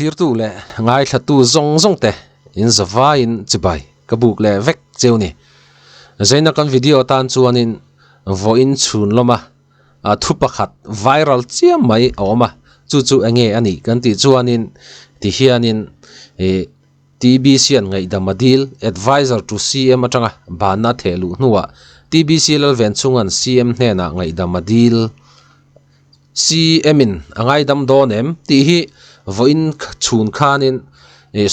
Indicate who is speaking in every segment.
Speaker 1: thlirtu leh ngaithlatu zawng zawng te in zavaiin chibai ka buk leh vek cheu ni. Zaina kan video atan chuanin vawiin chhun lawma thu pakhat viral chiam mai a awm a, chu chu enge a nih kan tih chuanin tihianin ih TBC an ngaihdam a dil, Adviser to CM atanga banna theh luh hnuah TBC Lalven chhunga'n CM hnenah ngaihdam a dil. CM in a ngaidam dawn em tih hi vawiin chhun khanin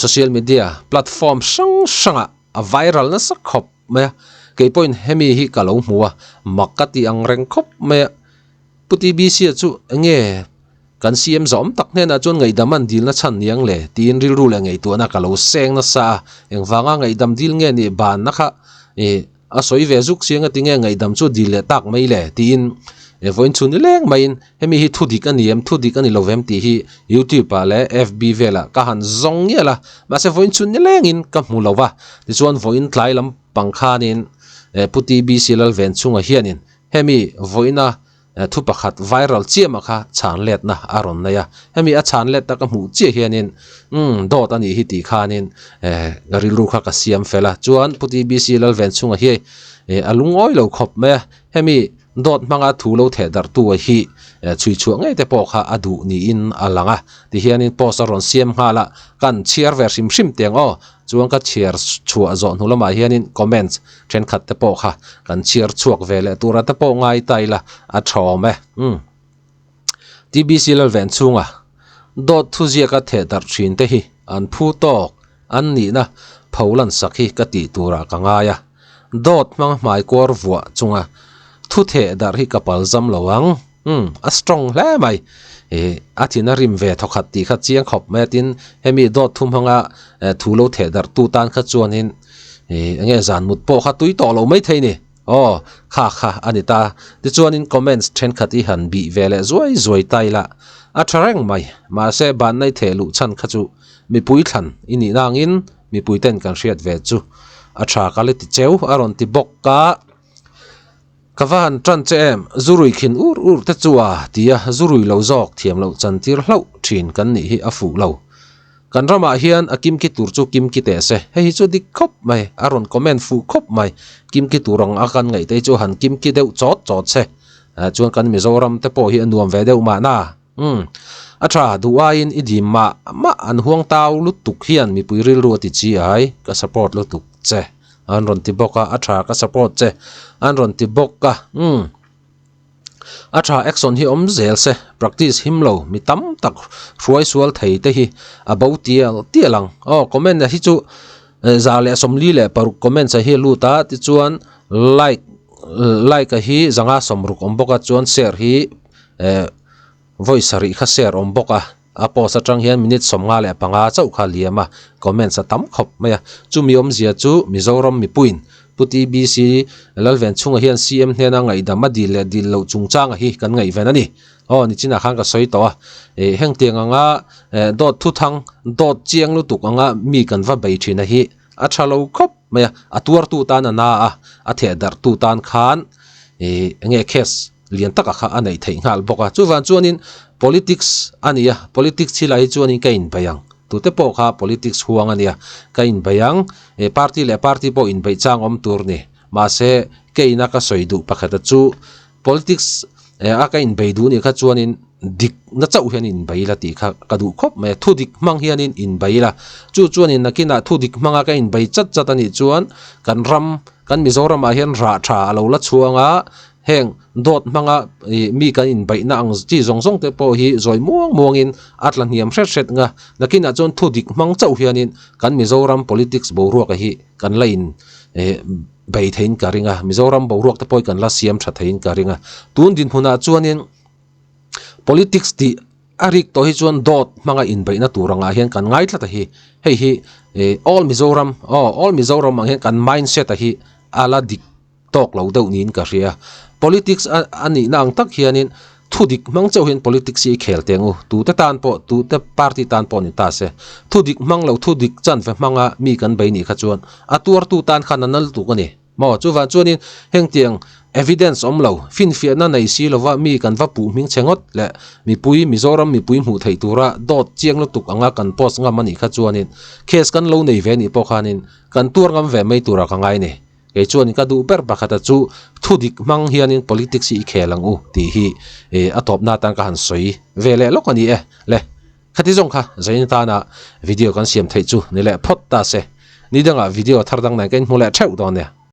Speaker 1: social media platform hrang hrangah a viral nasa khawp mai a, kei pawhin hemi hi ka lo hmu a, mak ka tih ang reng khawp mai a. Pu TBC-a chu enge kan CM zawm tak hnenah chuan ngaihdam an dilna chhan niang le tiin rilru leh ngaihtuahna ka lo seng nasa a, engvanga ngaihdam dil nge nih banna kha ih A sawi ve zuk chiang a tinge ngaihdam chu dil leh tak mai le tiin vawiin chu ni leng maiin hemi hi thu dik a ni em thu dik a ni lo vem tih hi youtube ah leh fb velah ka han zawng ngial a mahse vawiin chu ni lengin ka hmu lo va tichuan vawiin tlai lampang khanin Pu TBC Lalvenchhunga hianin hemi vawiina Thu pakhat viral chiah mah kha chhan letna a rawn nei a, hemi a chhan letna ka hmuh chiah hianin umm dawt a nih hi tih khanin eh ka rilru kha ka siam fel a, chuan Pu TBC Lalvenchhunga hi eh a lungawi lo khawp mai a, hemi dawt hmanga thu lo theh darh tu hi eh chhui chhuah ngei te pawh kha a duh niin a lang a, tihianin post a rawn siam nghal a, kan chhiar ve hrim hrim teng aw. Chuan ka chhiar chhuah zawh hnu lamah hianin comments thenkhat te pawh kha kan chhiar chhuak ve leh tura te pawh ngai ta ila a tha awm e. Umm. TBC Lalven chhunga dawt thuziaka theh darh thin te hi an phu tawk an nihna pholan sak hi ka tih turah ka ngai a. Dawt hmang hmaikuar vuah chunga thu theh darh hi ka palzam lo ang. Umm, a strong hle mai. Ih, a thin a rim ve thawkhat tih kha chiang khawp mai a, tin hemi dawt thu hmanga thu lo theh darh tu tan kha chuanin ih enge zan mut pawh kha tui tawh lo mai thei ni. Aw, kha kha a ni ta. Tichuanin comments thenkhat i han bih ve leh zuai zuai ta ila a tha reng mai. Mahse banna i theh luh chhan kha chu mipui thlan i nih nangin mipui ten kan hriat ve chu a tha ka la ti cheu a rawn ti bawk a. Ka va han tan che em, zu rui khin ur ur te chu a ti a, zu rui lo zawk thiam loh chan tir hlauh thin kan nih hi a fuh lo. Kan ramah hian a kimki tur chu kimki teh se, hei hi chu dik khawp mai, a rawn comment fuh khawp mai, kimki tur ang a kan ngaih te hi chu han kimki deuh chawt chawt se, chuan kan Mizoram te pawh hi a nuam ve deuh mahna. Umm. A tha, duh aiin i dim mah mah an huang tau lutuk hian mipui rilru a ti chi ai, ka support lutuk che an rawn ti bawk a, a tha ka support che an rawn ti bawk a, umm. A tha action hi awm zel se, practice him lo mi tam tak hruai sual thei te hi a bo tial tial ang. Aw comment a hi chu 146 comments a hi a lut a, tichuan like like a hi 160 awm bawk a, chuan share hi eh vawi sarih kha share awm bawk a, a post atang hian minute 55 chauh kha liam a, comments a tam khawp mai a, chumi awmzia chu Mizoram mipuiin Pu TBC Lalvenchhunga hian CM hnena ngaihdam a dil leh dil loh chungchanga hi kan ngaihven a ni. Aw nichinah khan ka sawi tawh a, eh hengtiang anga eh dawt thuthang dawt chiang lutuk anga mi kan va bei thin a hi a tha lo khawp mai a, a tuartu tan a na a, a theh darhtu tan khan eh enge case lian taka kha a neih theih nghal bawk a. Chuvang chuanin politics a ni a, politics thilai hi chuanin ka inbei ang. Tute pawh kha politics huang a nia, ka inbei ang. Eh party leh party pawh inbeih chang awm tur ni. Mahse, keina ka sawi duh pakhata chu politics eh a ka inbei duh nih kha chuanin dik na chauh hian inbei la tih kha ka duh khawp mai a. Thu dik hmang hianin inbei la. Chu chuanin nakinah thu dik hmanga ka inbei chat chat a nih chuan kan ram, kan Mizoramah hian rah tha a lo la chhuang a, Heng dawt hmanga ih mi kan inbeihna ang chi zawng zawng te pawh hi zawi muang muangin a tla hniam hret hret nga. Nakinah chuan thu dik hmang chauh hianin kan Mizoram politics boruaka hi kan la in ih bei theiin ka ring a, Mizoram boruak te pawh hi kan la siam tha theiin ka ring a. Tun dinhmunah chuanin politics tih a rik tawh hi chuan dawt hmanga inbeihna tur angah hian kan ngai tlat a hi. Hei hi ih all Mizoram aw all Mizoram ang hian kan mindset a hi a la dik tawk lo deuh niin ka hria. Politics a a nihna ang tak hianin thu dik hmang chauh hian politics hi i khel teng u. Tute tan pawh, tute party tan pawh ni ta se. Thu dik hmang lo, thu dik chanve hmanga mi kan bei nih kha chuan a tuartu tan khan a nal tuk a ni. Maw? Chuvang chuanin hengtiang evidence awm lo, finfiahna nei si lova mi kan va puh hming chhe ngawt leh mipui, Mizoram mipui hmuh theih tura dawt chiang lutuk anga kan post ngam a nih kha chuanin case kan lo nei ve nih pawh khanin kan tuar ngam ve mai tura ka ngai ni. Kei chuan ka duh ber pakhata chu thu dik hmang hianin politics hi i khel ang u tih hi a tawpna atan ka han sawi ve leh lawk a ni e. Le, khati zawng kha zain atana video kan siam theih chu ni leh phawt ta se. Ni dangah video thar dang nen ka inhmu leh theuh dawn nia.